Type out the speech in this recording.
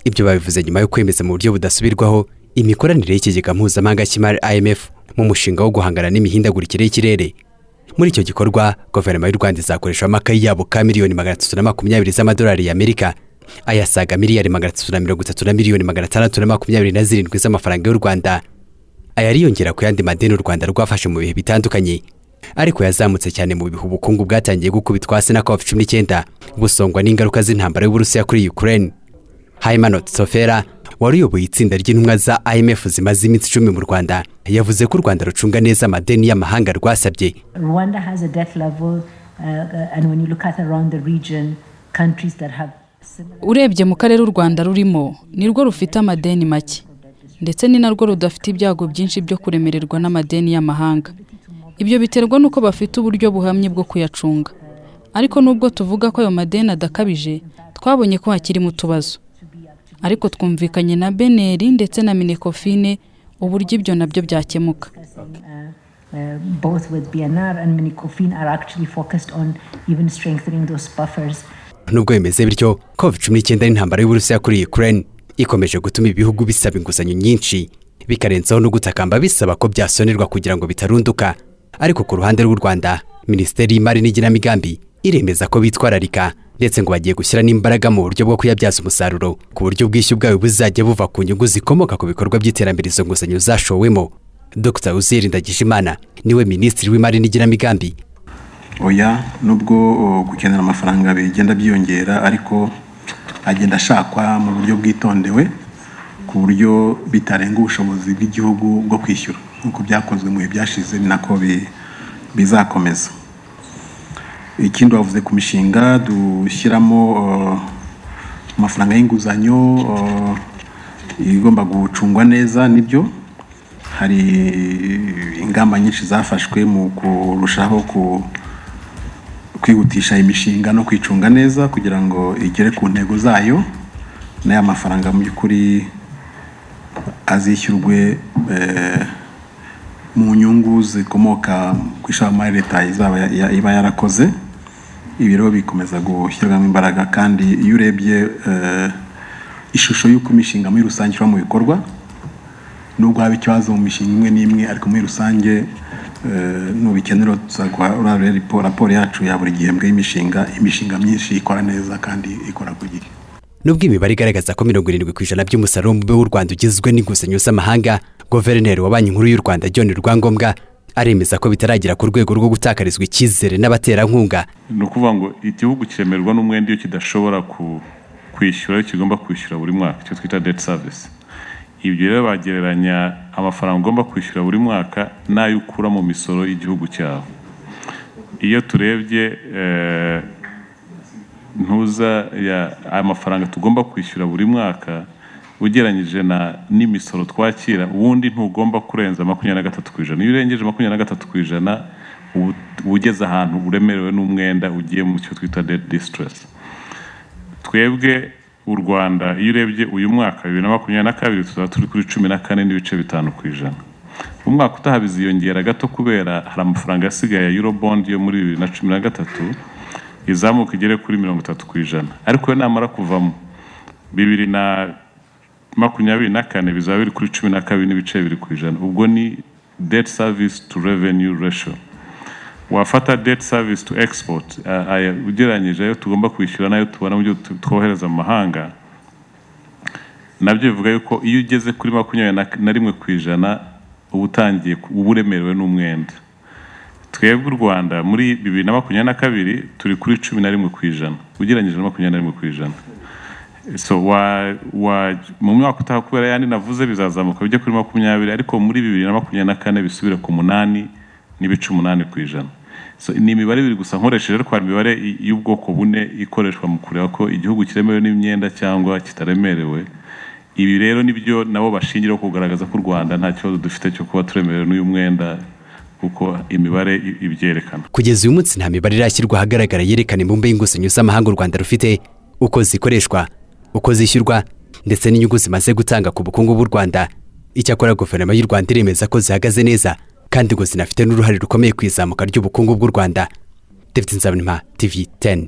Ibyo babivuze nyuma yo kwemeza mu buryo budasubirwaho imikoranire y'Ikigega Mpuzamahanga cy'Imari IMF mu mushinga wo guhangana n'imihindagurikire y'ikirere. Muri icyo gikorwa, guverinoma y'u Rwanda izakoresha akayabo ka miliyoni 320 z'amadolari y'Amerika, ayasaga miliyari 330 na miliyoni 627 z'amafaranga y'u Rwanda. Aya ariyongera ku yandi madeni u Rwanda rwafashe mu bihe bitandukanye, ariko yazamutse cyane mu bihe ubukungu bwatangiye gukubitwa hasi na COVID-19, busongwa n'ingaruka z'intambara y'Uburusiya kuri Ukraine. Haymanot Tefera, wari uyoboye itsinda ry'intumwa za IMF zimaze iminsi 10 mu Rwanda, yavuze ko u Rwanda rucunga neza amadeni y'amahanga rwasabye. Rwanda has a debt level, and when you look at around the region, countries that have similar Urebye mu karere u Rwanda rurimo, nirwo rufite amadeni make, ndetse ni narwo rudafite ibyago byinshi byo kuremererwa n'amadeni y'amahanga. Ibyo biterwa n'uko bafite uburyo buhamye bwo kuyacunga. Ariko nubwo tuvuga ko ayo madeni adakabije, twabonye ko hakirimo utubazo, ariko twumvikanye na BNR ndetse na MINECOFIN uburyo ibyo nabyo byakemuka. Both with BNR and MINECOFIN are actually focused on even strengthening those buffers. Nubwo bimeze bityo, COVID-19 n'intambara y'Uburusiya kuri Ukraine ikomeje gutuma ibihugu bisaba inguzanyo nyinshi, bikarenzaho no gutakamba bisaba ko byasonerwa kugira ngo bitarunduka. Ariko ku ruhande rw'u Rwanda, Minisiteri y'Imari n'Igenamigambi iremeza ko bitwararika, ndetse ngo bagiye gushyira n'imbaraga mu buryo bwo kuyabyaza umusaruro, ku buryo ubwishyu bwayo buzajya buva ku nyungu zikomoka ku bikorwa by'iterambere izo nguzanyo zashowemo. Dr Uzziel Ndagijimana niwe Minisitiri w'Imari n'Igenamigambi. Oya, nubwo gukenera amafaranga bigenda byiyongera, ariko agenda ashakwa mu buryo bwitondewe, ku buryo bitarenga ubushobozi bw'igihugu bwo kwishyura. Nk'uko byakozwe mu bihe byashize, ni nako bizakomeza. Ikindi wavuze ku mishinga dushyiramo amafaranga y'inguzanyo igomba gucungwa neza, nibyo, hari ingamba nyinshi zafashwe mu kurushaho kwihutisha imishinga no kwicunga neza kugira ngo igere ku ntego zayo, n'aya mafaranga mu by'ukuri azishyurwe mu nyungu zikomoka ku ishoramari leta izaba iba yarakoze. Ibi rero bikomeza gushyirwamo imbaraga, kandi iyo urebye ishusho y'uko imishinga muri rusange ishyirwa mu bikorwa, nubwo haba ikibazo mu mishinga imwe n'imwe, ariko muri rusange nubikenera tuzaguha raporo yacu ya buri gihembwe y'imishinga. Imishinga myinshi ikora neza kandi ikora ku gihe. Nubwo imibare igaragaza ko 70% by'umusaruro mbumbe w'u Rwanda ugizwe n'inguzanyo z'amahanga, Guverineri wa Banki Nkuru y'u Rwanda, John Rwangombwa, aremeza ko bitaragera ku rwego rwo gutakarizwa icyizere n'abaterankunga. Ni ukuvuga ngo igihugu kiremerwa n'umwenda iyo kidashobora kwishyura ayo kigomba kwishyura buri mwaka, icyo twita debt service. Ibyo rero bagereranya amafaranga ugomba kwishyura buri mwaka n'ayo ukura mu misoro y'igihugu cyawe. Iyo turebye ntuza ya aya mafaranga tugomba kwishyura buri mwaka ugereranyije na n'imisoro twakira, ubundi ntugomba kurenza 23%. Iyo urengeje 23%, uba ugeze ahantu uremerewe n'umwenda, ugiye mu cyo twita debt distress. Twebwe u Rwanda, iyo urebye uyu mwaka 2022, tuzaba turi kuri 14.5%. Umwaka utaha biziyongera gato kubera hari amafaranga yasigaye ya Eurobond yo muri 2013, izamuka igere kuri 30%. Ariko yo namara kuvamo 2024, bizaba biri kuri 12.2%. Ubwo ni debt service to revenue ratio. Wafata debt service to export, aya ugereranyije ayo tugomba kwishyura n'ayo tubona mu byo twohereza mu mahanga, nabyo bivuga yuko iyo ugeze kuri 21% uba utangiye uba uremerewe n'umwenda. Twebwe u Rwanda muri 2022 turi kuri 11%, ugereranyije na 21%. So wa mu mwaka utaha, kubera yandi navuze, bizazamuka bijya kuri 20, ariko muri 2024 bisubire ku 8.8%. So ni imibare ibiri gusa nkoresheje, ariko hari imibare y'ubwoko bune ikoreshwa mu kureba ko igihugu kiremerewe n'imyenda cyangwa kitaremerewe. Ibi rero nibyo nabo bashingiraho kugaragaza ko u Rwanda nta kibazo dufite cyo kuba turemerewe n'uyu mwenda, kuko imibare ibyerekana. Kugeza uyu munsi nta mibare irashyirwa ahagaragara yerekana imbumbe y'inguzanyo z'amahanga u Rwanda rufite, uko zikoreshwa, uko zishyurwa, ndetse n'inyungu zimaze gutanga ku bukungu bw'u Rwanda. Icyakora guverinoma y'u Rwanda iremeza ko zihagaze neza, kandi ngo zinafite n'uruhare rukomeye ku izamuka ry'ubukungu bw'u Rwanda. David Nzabonimpa, TV 10.